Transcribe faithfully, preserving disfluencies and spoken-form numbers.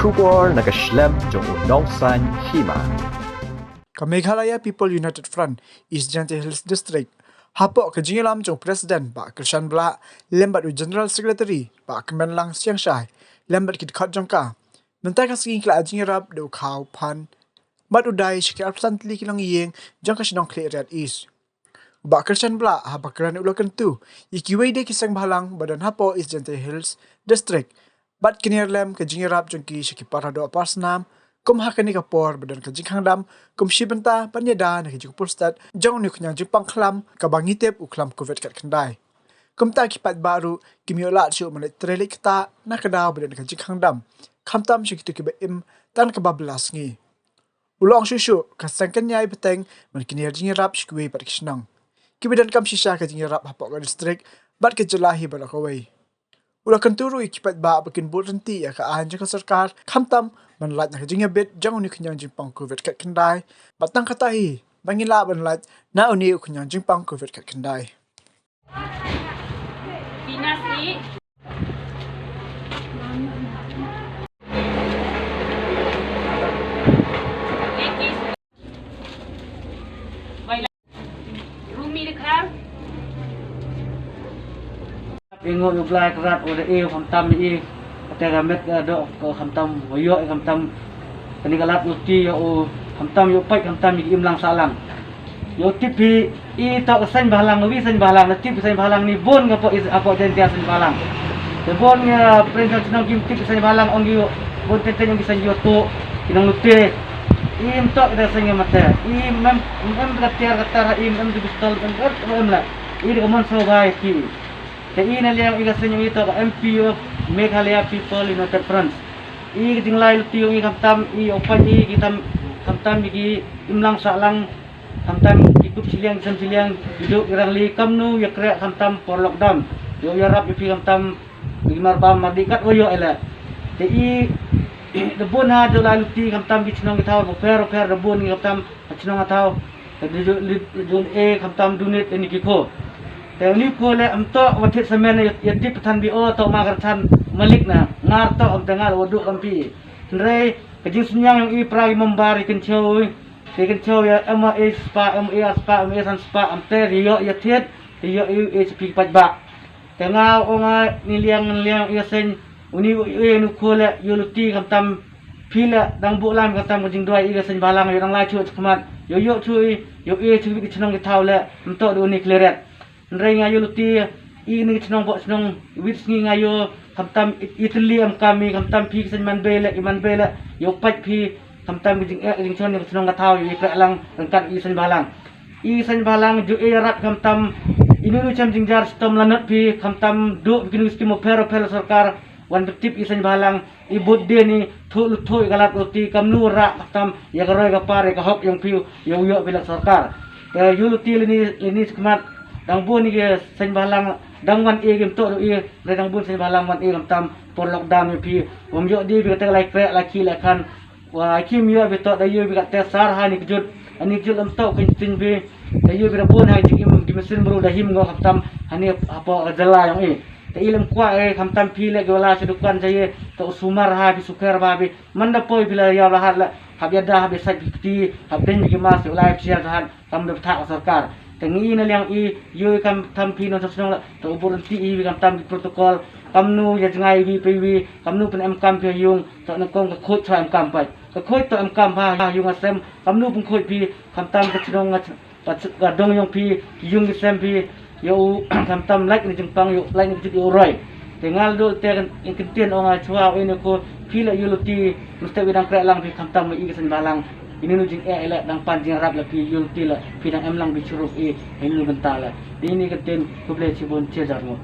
Khubor na ka shlem jong u nongsan hima. Ka Meghalaya People United Front, East Jaintia Hills District, hapoh ka jingïalam jong u President Bah Kyrshan Blah lem bad u General Secretary Bah Kmenlang Siangshai lem bad ki dkhot jong ka, mynta ka sngi ki la ai jingïarap da u khaw phan bad u dai sha ki arphew san tylli ki longïing jong ka shnong Khliehriat East. U Bah Kyrshan Blah haba kren u la kyntu ïa kiwei de ki seng bhalang ba don hapoh East Jaintia Hills District bad kniar lem ka jingïarap jong ki sha ki para doh para snam kum ha kane ka por ba don ka jingkhang dam kum shi bynta ban ïada na ka jingpur stet jong une u khñiang jingpang khlam kaba ngi tip u khlam Covid khatkhyndai. Kumta ki paidbah ruh kim ïoh lad shuh ban leit trei leit ktah na ka daw ba don ka jingkhang dam, khamtam sha kito kiba im tang kaba bylla sngi. U la ong shuh shuh ka seng kynñiai bteng ban kniar jingïarap sha kiwei pat ki shnong kiba donkam shisha ka jingïarap hapoh ka district bad ka jylla hi baroh kawei. U la kyntu ruh ïa ki paidbah ba kin bud ryntih ïa ka aiñ jong ka sorkar, khamtam ban lait na ka jingïabit jong une u khñiang jingpang Covid khatkhyndai, bad tang kata hi ba ngin lah ban lait na une u khñiang jingpang Covid khatkhyndai. Rumi de khar. Ïa ngi u Blai Kynrad u da ïoh khamtam ïa i. Kata ka met ka doh ko khamtam wa ïoh ïa khamtam. Kane ka lad u ti ïa u khamtam ïa u pait khamtam ïa i imlang sahlang. Ïa u tip hi i to ka seng bhalang, wi seng bhalang, na tip ka seng bhalang ni bun ka po is apo jen tia seng bhalang. Te bun nga pren seng senong kim tip ka seng bhalang ong ïa u bun tenten ong ki seng ïa u to ki nong lute. I mtok da seng ïa mate. I mem mem ka tiar ka tar i mem du pistol mem mem la. I da ka mon so bai ki. Te i na liang i ka seng i to ka M P of Meghalaya People United Front. I ka jinglai luti ong i khamtam i opan i ki tam khamtam i ki imlang sahlang khamtam ki kup chiliang ki sam chiliang ki duk i rangli kamnu ïa krek khamtam por lockdown. Ïoh ïarap i phi khamtam i mar bam mar di kat wa ïoh ila. Te i da bun ha da lai luti khamtam ki chnong ki thaw pher pher da bun i khamtam ha chnong ha thaw. Te di ju li jun e khamtam dunit ini ki ko. Te ini ko le am to wa thit semen ya tip than bi o to ma kar than malik na ngar to am te ngar wa du kam pi. Hynrei ka jingsynñiang ïong i pra i member i kynchew i kynchew ïa em a e spa em a e spa em a e san spa am te ri ïoh ïa thit ri ïoh i e spi pat ba. Te nga ong a ni liang ni liang ïa seng uni u ïa nu khole ïa luti khamtam phi le dang buh lam khamtam ka jingduwai ïa seng balang ïa dang lai chuh khmat ïa ïoh chuh ïa ïa chuh ki chnong ki thaw le mto du ni kleret. Nrei nga ïa luti ïa ni chnong bo chnong wit sngi nga ïa khamtam i tylli am kam i khamtam phi seng man bei le i man bei le ïa pait phi khamtam ki jingeh jingchon ïa chnong ka thaw ïa pek lang rengkat ïa seng balang. I seng balang ju e rat khamtam inu nu chem jingjar stom lanot phi khamtam du phi kinu skim o pher o pher sorkar wan betip i seng balang i bud de ni thu lu thu i galat uti kamnu ra khamtam ïa ka roi ka par ïa ka hok ïong phi ïa u ïoh phi lak sorkar. Te yu luti lini lini khmat dang bun i seng balang dang wan e gim to i re dang bun seng balang wan e khamtam por lockdown ïa phi wam ïoh di phi kata lai krek lai ki lai khan. Wa kim ïoh bi to da ïoh bi ka te sar ha ni kjut ani kjut lam to kin tin bi da ïoh bi da bun ha jing im ki mesin bru da him ngo khamtam hani hapo ka jala yong i. Te i lem kwa e khamtam phi le ki wala sha dukan ja ye to sumar ha bi suker ba bi man da poi bi la ïa la hat la hab ïa da hab ïa sait bi kti hab den bi ki mas ïa lai phi ha hat kam da thak sorkar. Te ngi na liang i ïoh khamtam phi no sa snong la to bur ti i bi khamtam bi protocol kamnu ïa jngai wi pe wi kamnu pen em kam phi yung to na kong ka khot cha em kam pai. Ka khoi to em kam ha ha yung asem kam nu pung khoi phi khamtam ka chnong nga ka dong yong phi yung ki sem phi ïa u khamtam laik ni jingpang ïa u laik ni jingpang ïa u roi. Te ngal dul te kan kin tien ong a chwa u ine ko phi la yu luti mesti wi dang krek lang phi khamtam i ka sen balang. Ini nu jing e le dang pan jing rap la phi yu luti la phi dang em lang bi churup i ini nu benta la. Ini kan tien kuble chibun chejar mo.